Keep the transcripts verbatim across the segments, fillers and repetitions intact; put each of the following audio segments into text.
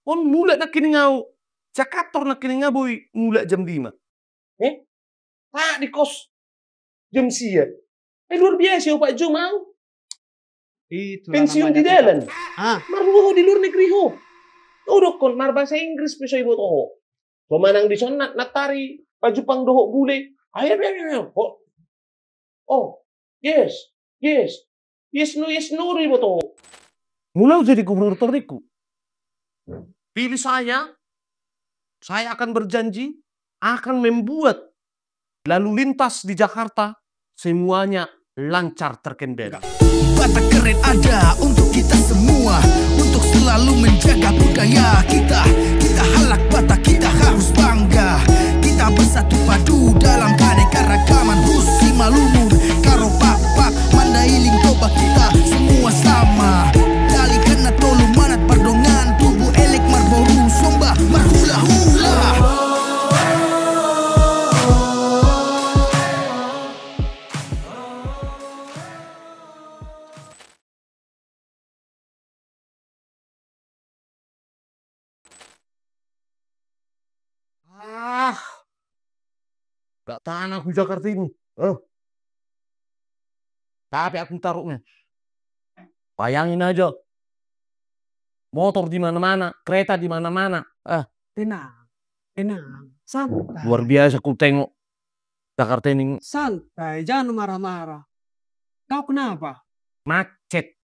On mulak nangkining au, Jakarta nangkining au boi mulak jam lima. Eh? Tak di kos jam sia. Eh, luar biasa, opat jam au. Itulah pensiun namanya di dalan. Ah. Marhua ho di luar negeri ho. Ho dokkon marbahasa Inggris pe so iboto ho. So manang dison na, natari pajumpang dohot bule. Ayo, ayo, ayo, ayo. Ho. Oh, yes, yes. Yes, no, yes, no, do iboto ho. Molo au jadi gubernur torningku, pilih saya, saya akan berjanji akan membuat lalu lintas di Jakarta semuanya lancar terkendali. Batak keren ada untuk kita semua, untuk selalu menjaga budaya kita. Kita halak Batak, kita harus bangga. Kita bersatu padu dalam keanekaragaman. Hus si Malumun, Karo, Pakpak, Mandailing, Toba, kita semua sama. Dalihan na tolu manat, Pardongan, Tubu, Elek, Marboru, Somba, marhulahula. Ah, gak tahan aku Jakarta ini. Eh. Capek aku taruhnya. Bayangin aja. Motor di mana-mana, kereta di mana-mana. Ah. Tenang, tenang, santai. Luar biasa ku tengok Jakarta ini. Santai, jangan marah-marah. Kau kenapa? Macet.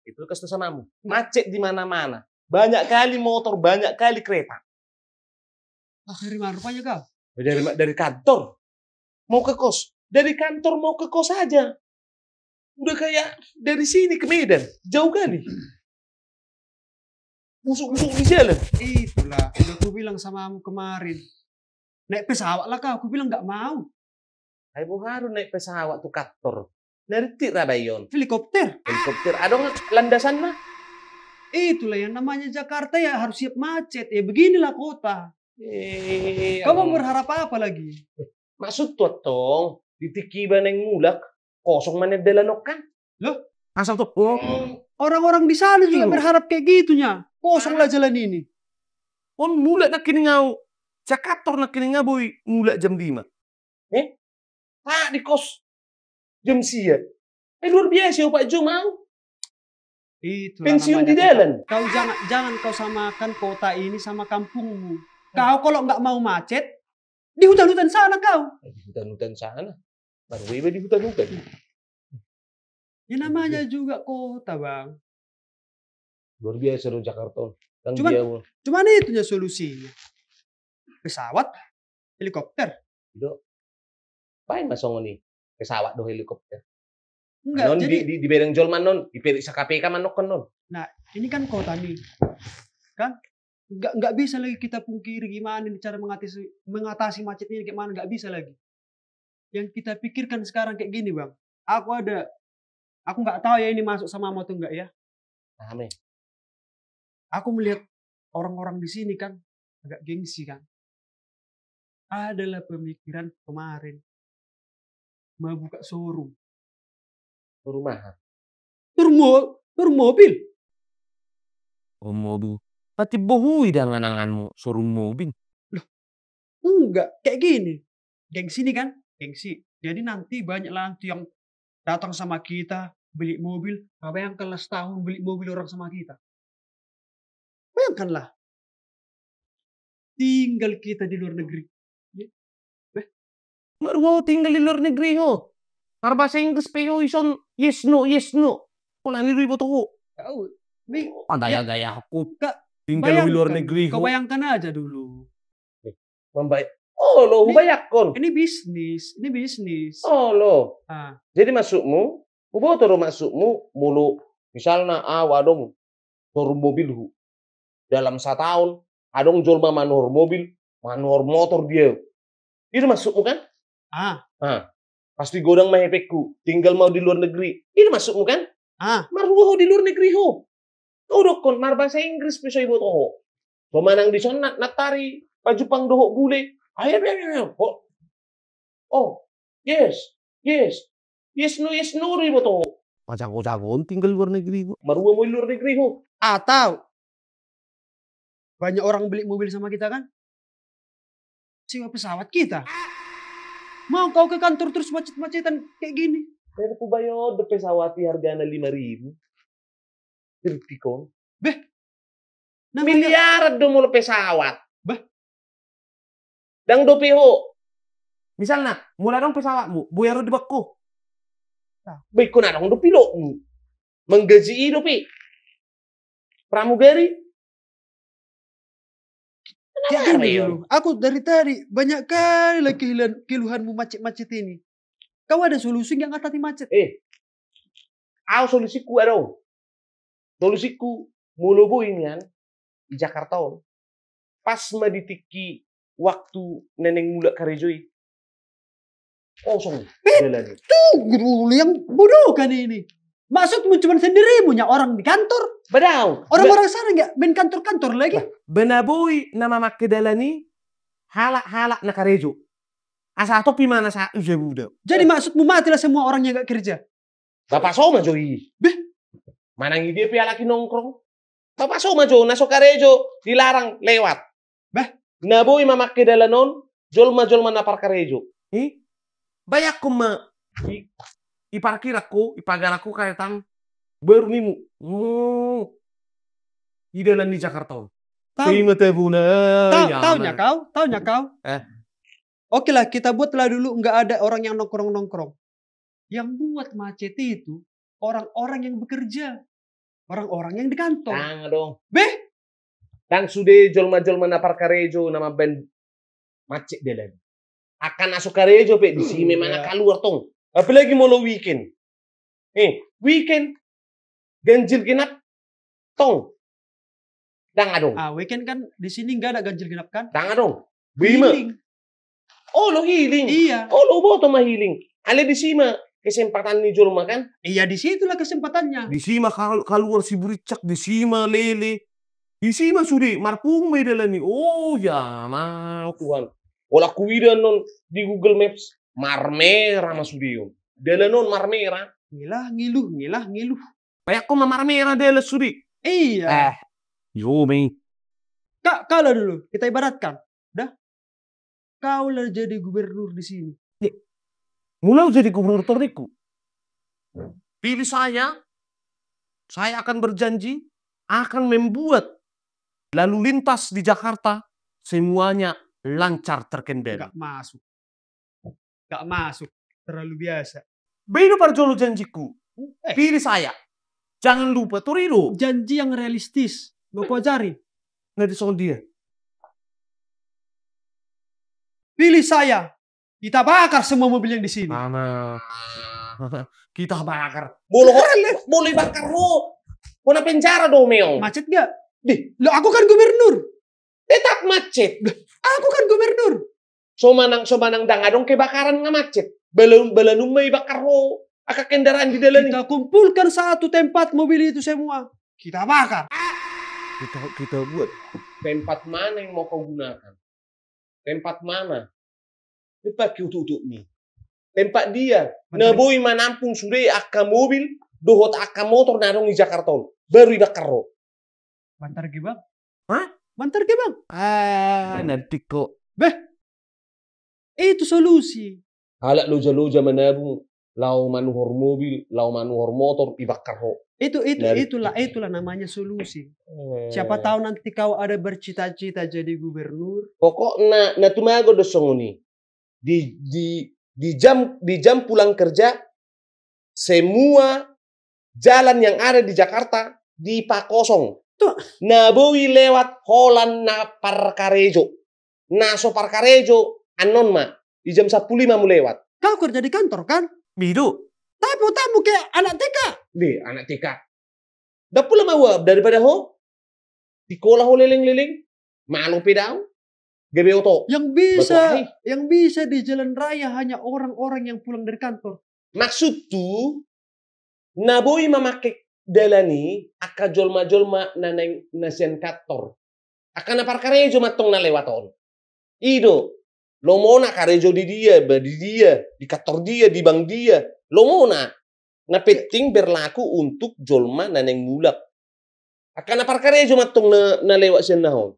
Itu kasih tahu samamu. Macet di mana-mana. Banyak kali motor, banyak kali kereta. Ah, dari mana rupanya kau? Dari, dari kantor mau ke kos. Dari kantor mau ke kos aja. Udah kayak dari sini ke Medan. Jauh kali. Busuk-busuk di jalan. Itulah, udah kubilang samamu kemarin. Naik pesawat lah kau, kubilang nggak mau. Ai boha do naik pesawat tu kantor. Na rintik ra ba i on. Helikopter. Helikopter. Adong landasanna. Itulah yang namanya Jakarta ya, harus siap macet. Ya beginilah kota. Eh, kau mau berharap apa lagi? Maksudhu antong, di tingki iba naeng mulak, kosong ma nian dalan on kan? Loh? Asal tu. Orang-orang di sana juga berharap kayak gitu, nya. Kosong lah jalan ini. On mulak nangkining au, Jakarta nangkining au boi mulak jam lima. Eh? Tak di kos jam sia. Eh, luar biasa, opat jam au. Itulah pensiun namanya di dalan. Kau jangan, jangan kau samakan kota ini sama kampungmu. Kau kalau nggak mau macet, di hutan-hutan sana kau. Eh, di hutan-hutan sana. Baru iba di hutan-hutan. Ya namanya juga kota, Bang. Luar biasa do Jakarta on. Cuman, cuman itu nya solusinya. Pesawat, helikopter. Ido. Baen ma songon i. Pesawat do helikopter. Enggak, non jadi di, di, dibereng jolma non, diperik sa K P K ma non. Nah, ini kan kota nih. Kan? Nggak, nggak bisa lagi kita pungkiri gimana ini cara mengatasi, mengatasi macet ini, kayak mana, nggak bisa lagi. Yang kita pikirkan sekarang kayak gini, Bang. Aku ada, aku nggak tahu ya ini masuk sama mau atau enggak ya. Paham ya? Aku melihat orang-orang di sini kan agak gengsi kan. Adalah pemikiran kemarin mau buka showroom. Showroom aha? Showroom mo-, showroom mobil. Oh, mobil. Berarti bohui dengan anganmu showroom mobil. Loh, enggak, kayak gini. Gengsi nih kan, gengsi. Jadi nanti banyak lah nanti yang datang sama kita, beli mobil. Nah, bayangkanlah setahun beli mobil orang sama kita. Bayangkanlah. Tinggal kita di luar negeri. Beh. Marhua ho tinggal di luar negeri ho. Marbahasa Inggris pe ho ison yes no, yes no. Kau nani do iboto ho. Kau, mi-, oh, andaya-andaya aku. Tinggal di luar negeri ho. Kau bayangkan aja dulu. Mambayar. Olo, hubayangkon. Ini bisnis, ini bisnis. Olo. Ah. Jadi maksudmu, huboto do maksudmu, molo misalna au adong showroom mobilhu. Dalam sataon, adong jolma manuhor mobil, manuhor motor di au. I do maksudmu kan? Ah. Ah. Pasti godang ma hepengku, tinggal ma au di luar negeri. I do maksudmu kan? Ah. Marhua ho di luar negeri ho. Ho dokkon marbahasa Inggris pe so iboto ho. So manang dison na, natari pajumpang dohot bule. Ayo, ayo, ayo, ayo. Ho. Oh, yes, yes. Yes, no, yes, no, do iboto ho. Pajago-jago on tinggal luar negeri ho. Marhua ma ho di luar negeri ho. Atau Banyak orang beli mobil sama kita kan? Sewa pesawat kita. Mau kau ke kantor terus macet-macetan kayak gini? Saya tuh bayar do pesawat di hargana lima ribu. Tirtikon. Beh. Namanya miliaran do molo pesawat. Bah. Dang dope ho. Misalna, molo adong pesawatmu, boya ro di bakko. Bah, ingkon adong do pilotmu. Manggaji i dope. Pramugari. Kenapa? Jadi, Rio, dulu, aku dari tadi banyak kali lagi kehilan-, keluhanmu macet-macet ini. Kau ada solusi nggak ngatasi macet? Eh, au solusiku adong. Solusiku, molo boi nian di Jakarta on, pas ma di tingki waktu na naeng mulak karejo i, kosong. Eh, dalan i. Tuh, guru yang bodoh kan ini. Maksudmu cuma sendirimu, nya orang di kantor? Badau. Orang-orang sana nggak main kantor-kantor lagi? Bah, boi na mamangke dalan i halak-halak na karejo. Asa topi mana sa usia muda. Jadi maksudmu matilah semua orang yang nggak kerja? Bapak so ma jo i. Beh. Manang i dia pe halak i nongkrong. Bapak so ma jo, na so karejo dilarang lewat. Bah. Na boi mamangke dalan on jolma-jolma na parkarejo. I? Bayangkon ma. I, i parkir angko, i pagar angko karetam. Baru nimu. Oh. I dalan ni Jakarta on. Tahu. Tahu, tahu nya kau, tahu nya kau. Eh. Oke lah, kita buatlah dulu nggak ada orang yang nongkrong-nongkrong. Yang buat macet itu orang-orang yang bekerja, orang-orang yang di kantor. Dang adong. Beh? Dang sude jolma-jolma na parkarejo na mambaen macet dalan. Angka na so karejo pe disi memang na kaluar tong. Apalagi molo weekend. Eh, weekend ganjil genap tong. Dang adong. Ah, weekend kan di sini nggak ada ganjil genap kan? Dang adong. Bima. Healing. Olo healing. Iya. Olo boto ma healing. Alai disi ma kesempatan ni jolma kan? Iya, disitulah kesempatannya. Disi ma kal-, kaluar si buricak, disi ma lele. Disi ma sude, marpungu ma i dalan i. Oh, ya ma. Tuhan. Olo huida annon di Google Maps, marmera ma sude on. Dalan on marmera. Ngilah, ngiluh, ngilah, ngiluh. Bayangkon ma marmera dalan sude. Iya. Eh, yo me. Kak, kalau dulu kita ibaratkan, dah, kau lah jadi gubernur di sini. Mulai jadi gubernur torniku. Pilih saya, saya akan berjanji akan membuat lalu lintas di Jakarta semuanya lancar terkendali. Gak masuk. Gak masuk, terlalu biasa. Beda parjolo janjiku. Eh. Pilih saya. Jangan lupa, tori do. Janji yang realistis. Mau kuajari. Nah, di soal dia. Pilih saya. Kita bakar semua mobil yang di sini. Mana? Kita bakar. Bolo, bolo bakar ho. Kau na penjara do meong. Macet gak? Dih. Lo, aku kan gubernur. Tetap macet. Aku kan gubernur. So manang, so manang dang adong kebakaran nga macet. Balanum, balanum ma ibakar ho angka kendaraan di dalan i. Kita kumpulkan satu tempat mobil itu semua. Kita bakar. Kita, kita buat. Tempat mana yang mau kau gunakan? Tempat mana? Tempat ki utuk-utuk ni. Tempat dia. Na boi manampung sude angka mobil dohot angka motor na adong di Jakarta on. Baru ibakar ho. Bantar gebang. Hah? Bantar gebang. Ah, nanti kok. Beh. Itu solusi. Halak loja-loja manabung, laho manuhor mobil, laho manuhor motor, ibakar ho. Itu, itu, itulah, itulah namanya solusi. Eh. Siapa tahu nanti kau ada bercita-cita jadi gubernur. Pokokna, na tumagon do songon i. Di, di, di jam, di jam pulang kerja, semua jalan yang ada di Jakarta dipakosong. Tuh. Na boi lewat holan na parkarejo. Na so parkarejo annon ma. Di jam sampulu lima mu lewat. Kau kerja di kantor kan? Bidu. Tapi otakmu kayak anak T K. Deh, anak T K. Dapula ma uap daripada ho. Sikola ho leleng-leleng. Malo pe dao. Gabe oto. Yang bisa, yang bisa di jalan raya hanya orang-orang yang pulang dari kantor. Maksudku, na boi mamangke dalan i angka jolma-jolma na naeng na sian kantor. Angka na parkarejo mantong na lewat on. I do, lomona karejo di dia, ba di dia, di kantor dia, di bank dia. Lomona. Na penting berlaku untuk jolma na naeng mulak. Angka na parkarejo mantong na, na lewat sian na on.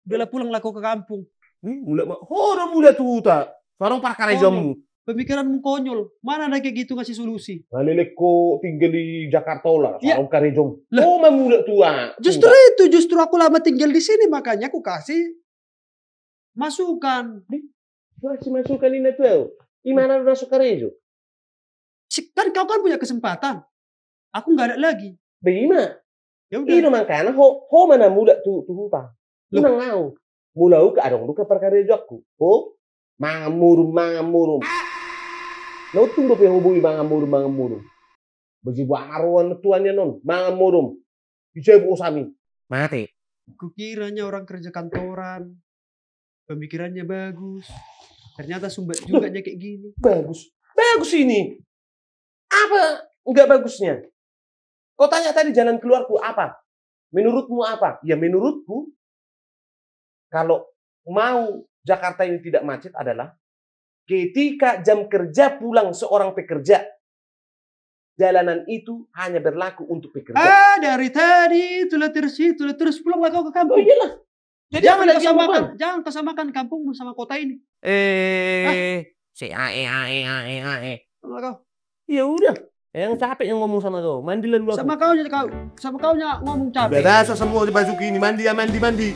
Udahlah, pulanglah kau ke kampung. Hmm, mulak ma-, ho do mulak tu huta. Sarong parkarejonmu. Konyol. Pemikiranmu konyol. Mana ada kayak gitu ngasih solusi? Nah, lelek ko tinggal di Jakarta ola, ya, sarong karejom. Lah. Oh, ma mulak tu huta. Justru itu, justru aku lama tinggal di sini, makanya aku kasih masukan. Deh, kasih masukan i na tu au. Imana do na so karejo? Si-, kan kau kan punya kesempatan. Aku nggak ada lagi. Be ima. Ya udah. I do mangkana ho, ho ma na mulak tu, tu huta. Loh. Unang au. Molo au ke adong do ke parkarejoanku. Ho? Mangan modom, mangan modom. Na untung dope ho boi mangan modom, mangan modom. Bajibua maroan tuannya non, mangan modom. Ise bo sami. Mate. Kukiranya orang kerja kantoran. Pemikirannya bagus. Ternyata sumbat juga dia kayak gini. Bagus. Bagus ini. Apa nggak bagusnya? Kau tanya tadi jalan keluarku apa? Menurutmu apa? Ya, menurutku, kalau mau Jakarta ini tidak macet adalah ketika jam kerja pulang seorang pekerja, jalanan itu hanya berlaku untuk pekerja. Ah, dari tadi itulah terus, itulah terus, pulanglah kau ke kampung. Oh, iyalah. Jadi jangan apa lagi kau yang samakan, berubah? Jangan kau samakan kampungmu sama kota ini. Eh, ah. Se ae, ae, ae, ae. Pulanglah kau. Ya udah. Yang capek yang ngomong sama kau. Mandilah dulu aku. Sama kau nya kau, sama kau nya ngomong capek. Udah basah semua di basuh ini. Mandi ya, mandi, mandi.